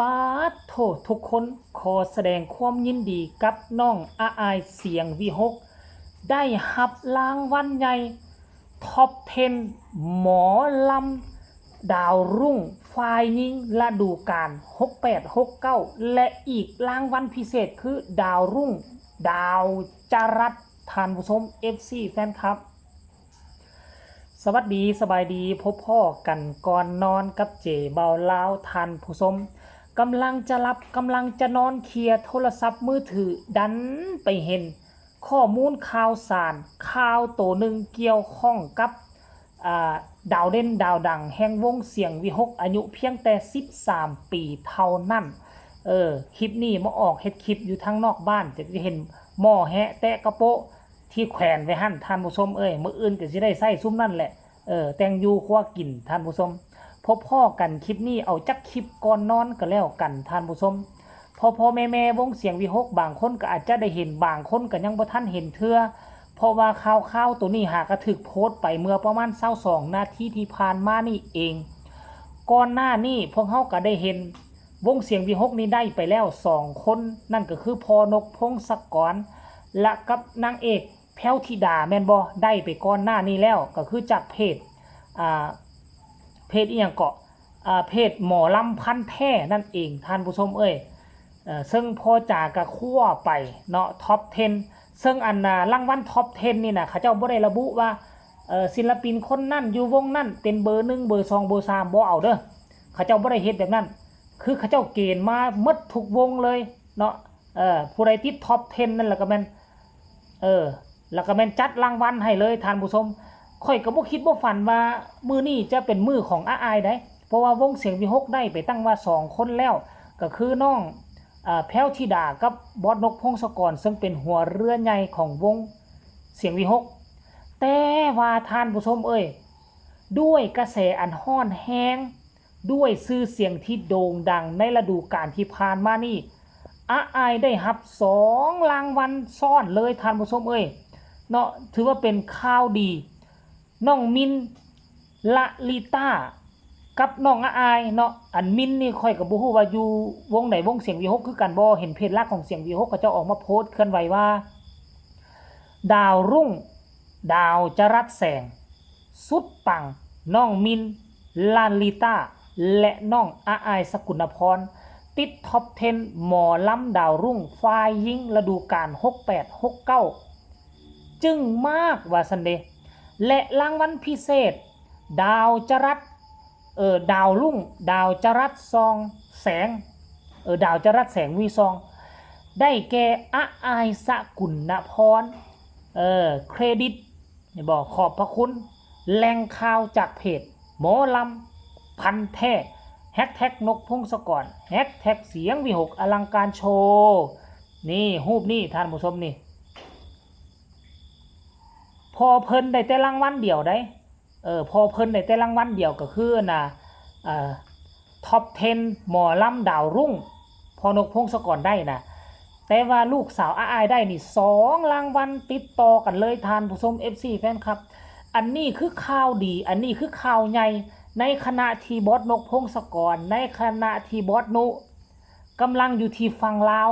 ປາດໂທ້ ທຸກຄົນ ຂໍສະແດງຄວາມຍິນດີກັບນ້ອງອາອາຍ ສຽງວິຫົກ ໄດ້ຮັບລາງວັນໃຫຍ່ ທັອບເທັນ ໝໍລຳດາວລຸ້ງຝ່າຍຍິງ ລະດູການຫົກແປດ ຫົກເກົ້າ ແລະ ອີກລາງວັນພິເສດຄື ດາວລຸ້ງ ດາວຈະລັດ ທ່ານຜູ້ຊົມ ເອັຟຊີ ແຟນຄລັບ. ສະຫວັດດີ ສະບາຍດີ ພົບພໍ້ກັນກ່ອນນອນກັບເຈເບົາລາວ ທ່ານຜູ້ຊົມ. ກຳລັງຈະຫຼັບ ກຳລັງຈະນອນ ເຄຍໂທລະສັບມືຖື ດັນໄປເຫັນຂໍ້ມູນຂ່າວສານ ຂ່າວໂຕໜຶ່ງກ່ຽວຂ້ອງກັບ ອ່າ ດາວເດັ່ນດາວດັງແຫ່ງວົງສຽງວິຫົກ ອາຍຸພຽງແຕ່ສິບສາມປີເທົ່ານັ້ນ. ເອີ ຄລິບນີ້ມາອອກເຮັດຄລິບຢູ່ທາງນອກບ້ານ ຈະເຫັນໝໍ້ແຮະແຕະກະໂປະ ທີ່ແຂວນໄວ້ຫັ້ນ ທ່ານຜູ້ຊົມເອີຍ, ມື້ອື່ນກໍຊິໄດ້ໃຊ້ຊຸມນັ້ນແຫຼະ. ເອີ ແຕ່ງຢູ່ຄົວກິນ ທ່ານຜູ້ຊົມ. ພົບພໍ້ກັນຄລິບນີ້ ເອົາຈັກຄລິບກ່ອນນອນກໍແລ້ວກັນ ທ່ານຜູ້ຊົມ. ພໍ່ໆແມ່ໆ ວົງສຽງວິຫົກ ບາງຄົນກໍອາດຈະໄດ້ເຫັນ, ບາງຄົນກໍຍັງບໍ່ທັນເຫັນເທື່ອ, ເພາະວ່າຂ່າວໆໂຕນີ້ຫາກະຖືກໂພສໄປເມື່ອປະມານຊາວສອງນາທີທີ່ຜ່ານມານີ້ເອງ. ກ່ອນໜ້ານີ້ພວກເຮົາກໍໄດ້ເຫັນວົງສຽງວິຫົກນີ້ໄດ້ໄປແລ້ວສອງຄົນ, ນັ້ນກໍຄືພໍ່ນົກ ພົງສະກອນ ແລະ ກັບນາງເອກ ແພ້ວທິດາແມ່ນບໍ່? ໄດ້ໄປກ່ອນໜ້ານີ້ແລ້ວ ກໍຄືຈາກເພຈ ອ່າ ເພຈອີ່ຫຍັງເກາະ ອ່າ ເພຈໝໍລຳພັນແທ້ນັ້ນເອງ ທ່ານຜູ້ຊົມເອີຍ. ເຊິ່ງພໍ່ຈາກະຄົວໄປເນາະ ທັອບເທັນ ເຊິ່ງອັນ ອ່າ ລາງວັນທັອບເທັນນີ້ນະ ເຂົາເຈົ້າບໍ່ໄດ້ລະບຸວ່າ ເອີ ສິນລະປິນຄົນນັ້ນຢູ່ວົງນັ້ນເປັນເບີໜຶ່ງ ເບີສອງ ເບີສາມ ບໍ່ເອົາເດີ້. ເຂົາເຈົ້າບໍ່ໄດ້ເຮັດແບບນັ້ນ ຄືເຂົາເຈົ້າເກນມາໝົດທຸກວົງເລີຍເນາະ. ເອີ ຜູ້ໃດຕິດທັອບເທັນນັ້ນລະກະແມ່ນ ເອີ ລະກະແມ່ນຈັດລາງວັນໃຫ້ເລີຍທ່ານຜູ້ຊົມ. ຂ້ອຍກໍບໍ່ຄິດບໍ່ຝັນວ່າມື້ນີ້ຈະເປັນມື້ຂອງອາອາຍໃດ໋ ເພາະວ່າວົງສຽງວິຫົກໄດ້ໄປຕັ້ງວ່າສອງຄົນແລ້ວ ກໍຄືນ້ອງ ເອີ ແພ້ວທິດາກັບບອສນົກ ພົງສະກອນ ເຊິ່ງເປັນຫົວເຮືອໃຫຍ່ຂອງວົງສຽງວິຫົກ. ແຕ່ວ່າທ່ານຜູ້ຊົມເອີຍ ດ້ວຍກະແສອັນຮ້ອນແຮງ ດ້ວຍຊື່ສຽງທີ່ໂດ່ງດັງໃນລະດູການທີ່ຜ່ານມານີ້ ອາອາຍໄດ້ຮັບສອງລາງວັນຊ້ອນເລີຍທ່ານຜູ້ຊົມເອີຍເນາະ. ຖືວ່າເປັນຂ່າວດີ ນ້ອງມິນ ລະລິຕາ ກັບນ້ອງອາອາຍເນາະ. ອັນມິນນີ້ຂ້ອຍກໍບໍ່ຮູ້ວ່າຢູ່ວົງໃດ ວົງສຽງວີຫົກຄືກັນບໍ່, ເຫັນເພຈຫຼັກຂອງສຽງວີຫົກເຂົາເຈົ້າອອກມາໂພສເຄື່ອນໄຫວວ່າ ດາວລຸ້ງ ດາວຈະລັດແສງ ສຸດປັງ ນ້ອງມິນ ລາລິຕາ ແລະ ນ້ອງອາອາຍ ສະກຸນນະພອນ ຕິດທັອບເທັນ ໝໍລຳດາວລຸ້ງຝ່າຍຍິງລະດູການຫົກແປດ ຫົກເກົ້າ ຈຶ່ງມາກວ່າຊັ້ນເດ. ແລະ ລາງວັນພິເສດ ດາວຈະລັດ ເອີ ດາວລຸ້ງ ດາວຈະລັດສ່ອງແສງ ເອີ ດາວຈະລັດແສງມີສ່ອງ ໄດ້ແກ່ອາອາຍ ສະກຸນນະພອນ ເອີ ເຄຣດິດ ເຫັນບໍ່? ຂອບພະຄຸນ ແຫຼ່ງຂ່າວຈາກເພຈໝໍລຳພັນແທ້ ແຮັກແທັກນົກ ພົງສະກອນ ແຮັກແທັກສຽງວິຫົກ ອະລັງການໂຊ. ນີ້ ຮູບນີ້ທ່ານຜູ້ຊົມນີ້ ພໍ່ເພິ່ນໄດ້ແຕ່ລາງວັນດຽວໃດ໋. ເອີ ພໍ່ເພິ່ນໄດ້ແຕ່ລາງວັນດຽວ ກໍຄືອັນນ່າ ເອີ ທັອບເທັນ ໝໍລຳດາວລຸ້ງ ພໍ່ນົກ ພົງສະກອນໄດ້ນະ. ແຕ່ວ່າລູກສາວອາອາຍໄດ້ນີ້ ສອງລາງວັນຕິດຕໍ່ກັນເລີຍ ທ່ານຜູ້ຊົມ ເອັຟຊີ ແຟນຄລັບ. ອັນນີ້ຄືຂ່າວດີ ອັນນີ້ຄືຂ່າວໃຫຍ່ ໃນຂະນະທີ່ບອສນົກ ພົງສະກອນ ໃນຂະນະທີ່ບອສນຸ ກຳລັງຢູ່ທີ່ຝັ່ງລາວ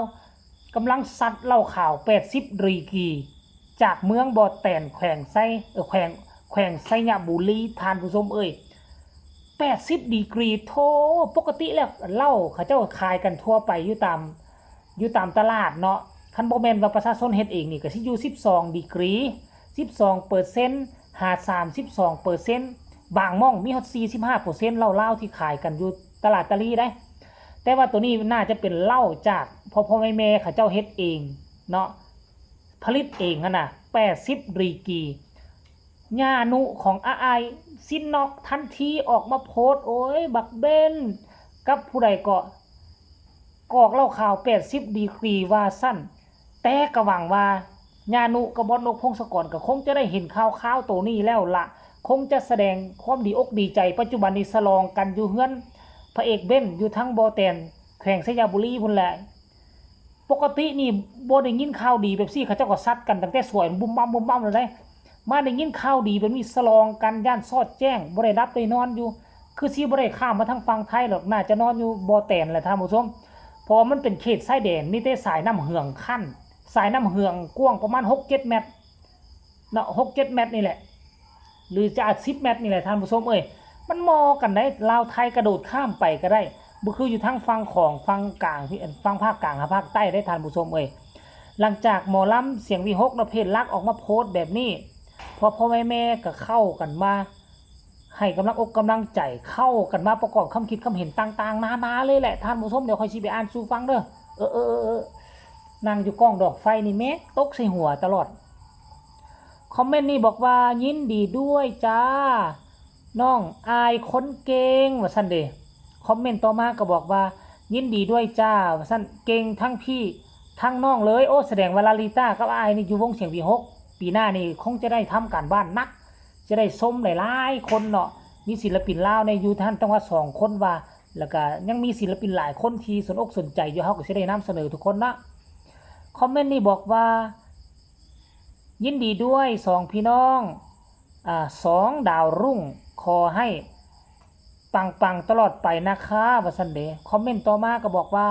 ກຳລັງຊັດເຫຼົ້າຂາວແປດສິບດີກຣີ ຈາກເມືອງບໍ່ແຕນ ແຂວງໄຊ ເອີ ແຂວງ ແຂວງໄຊຍະບູລີ ທ່ານຜູ້ຊົມເອີຍ ແປດສິບດີກຣີ. ໂທ້ ປົກກະຕິແລ້ວເຫຼົ້າເຂົາເຈົ້າຂາຍກັນທົ່ວໄປຢູ່ຕາມ ຢູ່ຕາມຕະຫຼາດເນາະ, ຄັນບໍ່ແມ່ນວ່າປະຊາຊົນເຮັດເອງນີ້ ກໍຊິຢູ່ສິບສອງດີກຣີ ສິບສອງເປີເຊັນ ຫາສາມສິບສອງເປີເຊັນ ບາງໝ່ອງມີຮອດສີ່ສິບຫ້າເປີເຊັນເຫຼົ້າລາວທີ່ຂາຍກັນຢູ່ຕະຫຼາດຕາລີໄດ໋. ແຕ່ວ່າໂຕນີ້ໜ້າຈະເປັນເຫຼົ້າຈາກພໍ່ໆແມ່ໆເຂົາເຈົ້າເຮັດເອງເນາະ ຜະລິດເອງຫັ້ນນະ ແປດສິບດີກຣີ. ຍານຸຂອງອາອາຍ ຊິນອກ ທັນທີອອກມາໂພສ ໂອ້ຍ ບັກເບັນກັບຜູ້ໃດເກາະ ກອກເຫຼົ້າຂາວແປດສິບດີກຣີວ່າຊັ້ນ. ແຕ່ກໍຫວັງວ່າຍານຸກັບບອສນົກ ພົງສະກອນ ກໍຄົງຈະໄດ້ເຫັນຂ່າວຄາວໂຕນີ້ແລ້ວລະ ຄົງຈະສະແດງຄວາມດີອົກດີໃຈ. ປັດຈຸບັນນີ້ສະຫຼອງກັນຢູ່ເຮືອນພະເອກເບັນ ຢູ່ທາງບໍ່ແຕນ ແຂວງໄຊຍະບູລີພຸ້ນແຫຼະ. ປົກກະຕິນີ້ບໍ່ໄດ້ຍິນຂ່າວດີແບບຊີ້ ເຂົາເຈົ້າກໍຊັດກັນຕັ້ງແຕ່ສວຍບຸ້ມບັ້ມບຸ້ມບັ້ມແລ້ວເດ້. ມາໄດ້ຍິນຂ່າວດີແບບນີ້ ສະຫຼອງກັນ ຢ້ານຊອດແຈ້ງ ບໍ່ໄດ້ຫຼັບໄດ້ນອນຢູ່. ຄືຊິບໍ່ໄດ້ຂ້າມມາທາງຝັ່ງໄທດອກ, ໜ້າຈະນອນຢູ່ບໍ່ແຕນແຫຼະທ່ານຜູ້ຊົມ, ເພາະວ່າມັນເປັນເຂດຊາຍແດນ, ມີແຕ່ສາຍນ້ຳເຫືອງຂັ້ນ, ສາຍນ້ຳເຫືອງກວ້າງປະມານຫົກເຈັດແມັດເນາະ, ຫົກເຈັດແມັດນີ້ແຫຼະ ຫຼືຈະສິບແມັດນີ້ແຫຼະທ່ານຜູ້ຊົມເອີຍ. ມັນໝໍ່ກັນໄດ໋, ລາວໄທກະໂດດຂ້າມໄປກະໄດ້, ບໍ່ຄືຢູ່ທາງຝັ່ງຂອງ ຝັ່ງກາງ ຝັ່ງພາກກາງຫາພາກໃຕ້ໄດ໋ທ່ານຜູ້ຊົມເອີຍ. ຫຼັງຈາກໝໍລຳສຽງວີຫົກເນາະ ເພຈຫຼັກອອກມາໂພສແບບນີ້, ພໍ່ໆແມ່ໆກະເຂົ້າກັນມາ ໃຫ້ກຳລັງອົກກຳລັງໃຈ, ເຂົ້າກັນມາປະກອບຄຳຄິດຄຳເຫັນຕ່າງໆນານາເລີຍແຫຼະທ່ານຜູ້ຊົມ. ດຽວຂ້ອຍຊິໄປອ່ານສູ່ຟັງເດີ. ເອີໆໆ ນັ່ງຢູ່ກ້ອງດອກໄຟນີ້ແມ່ນຕົກໃສ່ຫົວຕະຫຼອດ. ຄອມເມັນນີ້ບອກວ່າ ຍິນດີດ້ວຍຈ້າ ນ້ອງອາຍຄົນເກັ່ງ ວ່າຊັ້ນເດ. ຄອມເມັນຕໍ່ມາກໍບອກວ່າ ຍິນດີດ້ວຍຈ້າ ວ່າຊັ້ນ, ເກັ່ງທັງພີ່ທັງນ້ອງເລີຍ. ໂອ້ ສະແດງວ່າລາລິຕາກັບອາຍນີ້ຢູ່ວົງສຽງວີຫົກ, ປີໜ້ານີ້ຄົງຈະໄດ້ທຳການບ້ານໜັກ. ຈະໄດ້ຊົມຫຼາຍໆຄົນເນາະ, ມີສິນລະປິນລາວໃນຢູ່ຫັ້ນ ຕ້ອງວ່າສອງຄົນວ່າ, ແລ້ວກະຍັງມີສິນລະປິນຫຼາຍຄົນທີ່ສົນອົກສົນໃຈຢູ່, ເຮົາກໍຊິໄດ້ນຳສະເໜີທຸກຄົນເນາະ. ຄອມເມັນນີ້ບອກວ່າ ຍິນດີດ້ວຍສອງພີ່ນ້ອງ, ອາ, ສອງດາວລຸ້ງ, ຂໍໃຫ້ ປັງໆຕະຫຼອດໄປນະຄະ ວ່າຊັ້ນເດ. ຄອມເມັນຕໍ່ມາກໍບອກວ່າ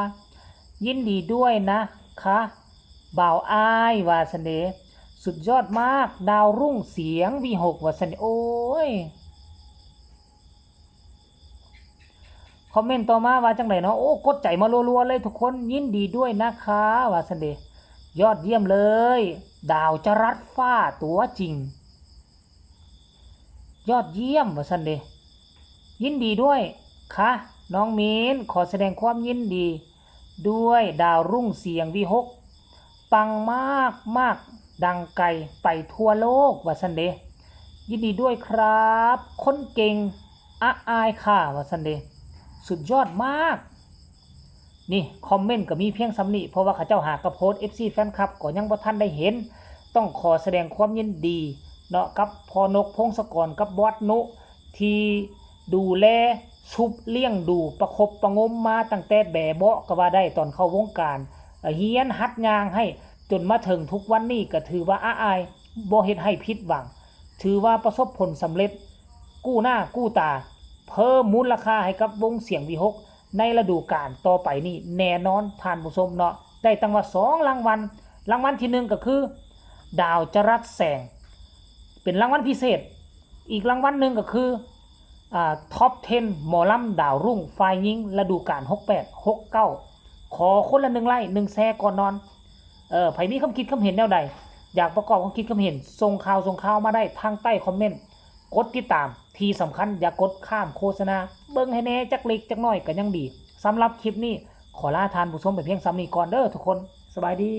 ຍິນດີດ້ວຍນະຄະ ບ່າວອາຍ ວ່າຊັ້ນເດ. ສຸດຍອດມາກ ດາວລຸ້ງສຽງວີຫົກ ວ່າຊັ້ນເດ. ໂອ້ຍ ຄອມເມັນຕໍ່ມາວ່າຈັ່ງໃດເນາະ? ໂອ້ ກົດໃຈມາລັວໆເລີຍທຸກຄົນ, ຍິນດີດ້ວຍນະຄະ ວ່າຊັ້ນເດ. ຍອດຢ້ຽມເລີຍ ດາວຈະລັດຟ້າຕົວຈິງ. ຍອດຢ້ຽມ ວ່າຊັ້ນເດ. ຍິນດີດ້ວຍຄະ ນ້ອງມີນ, ຂໍສະແດງຄວາມຍິນດີດ້ວຍ ດາວລຸ້ງສຽງວີຫົກ, ປັງມາກໆ ດັງໄກໄປທົ່ວໂລກ ວ່າຊັ້ນເດ. ຍິນດີດ້ວຍຄຣັບ ຄົນເກັ່ງ ອະອາຍຄ່າ ວ່າຊັ້ນເດ. ສຸດຍອດມາກ. ນີ້ຄອມເມັນກໍມີພຽງສ່ຳນີ້ ເພາະວ່າເຂົາເຈົ້າຫາກະໂພສ ເອັຟຊີ ແຟນຄລັບກໍຍັງບໍ່ທັນໄດ້ເຫັນ. ຕ້ອງຂໍສະແດງຄວາມຍິນດີເນາະ ກັບພໍ່ນົກ ພົງສະກອນ ກັບບອດນຸ ທີ່ດູແລຊຸບລ້ຽງດູ ປະຄົບປະງົມມາຕັ້ງແຕ່ແບເບາະກໍວ່າໄດ້, ຕອນເຂົ້າວົງການ ຮຽນຫັດຍ່າງໃຫ້ ຈົນມາເຖິງທຸກວັນນີ້ ກໍຖືວ່າອາອາຍ ບໍ່ເຮັດໃຫ້ຜິດຫວັງ, ຖືວ່າປະສົບຜົນສຳເລັດ ກູ້ໜ້າກູ້ຕາ, ເພີ່ມມູນລະຄ່າໃຫ້ກັບວົງສຽງວີຫົກ ໃນລະດູການຕໍ່ໄປນີ້ແນ່ນອນທ່ານຜູ້ຊົມເນາະ. ໄດ້ຕັ້ງວ່າສອງລາງວັນ, ລາງວັນທີໜຶ່ງກໍຄື ດາວຈະລັດແສງ ເປັນລາງວັນພິເສດ, ອີກລາງວັນໜຶ່ງກໍຄື ອາ ທັອບເທັນ ໝໍລຳດາວລຸ້ງຝ່າຍຍິງລະດູການຫົກແປດ ຫົກເກົ້າ. ຂໍຄົນລະໜຶ່ງໄລ້ ໜຶ່ງແຊກ່ອນນອນ. ເອີ ໃຜມີຄຳຄິດຄຳເຫັນແນວໃດ ຢາກປະກອບຄຳຄິດຄຳເຫັນ ສົ່ງຂ່າວ ສົ່ງຂ່າວມາໄດ້ທາງໃຕ້ຄອມເມັນ. ກົດຕິດຕາມ ທີ່ສຳຄັນຢ່າກົດຂ້າມໂຄສະນາ, ເບິ່ງໃຫ້ແດ່ຈັກເລັກຈັກນ້ອຍກໍຍັງດີ. ສຳລັບຄລິບນີ້ ຂໍລາທ່ານຜູ້ຊົມໄປພຽງສ່ຳນີ້ກ່ອນເດີທຸກຄົນ. ສະບາຍດີ.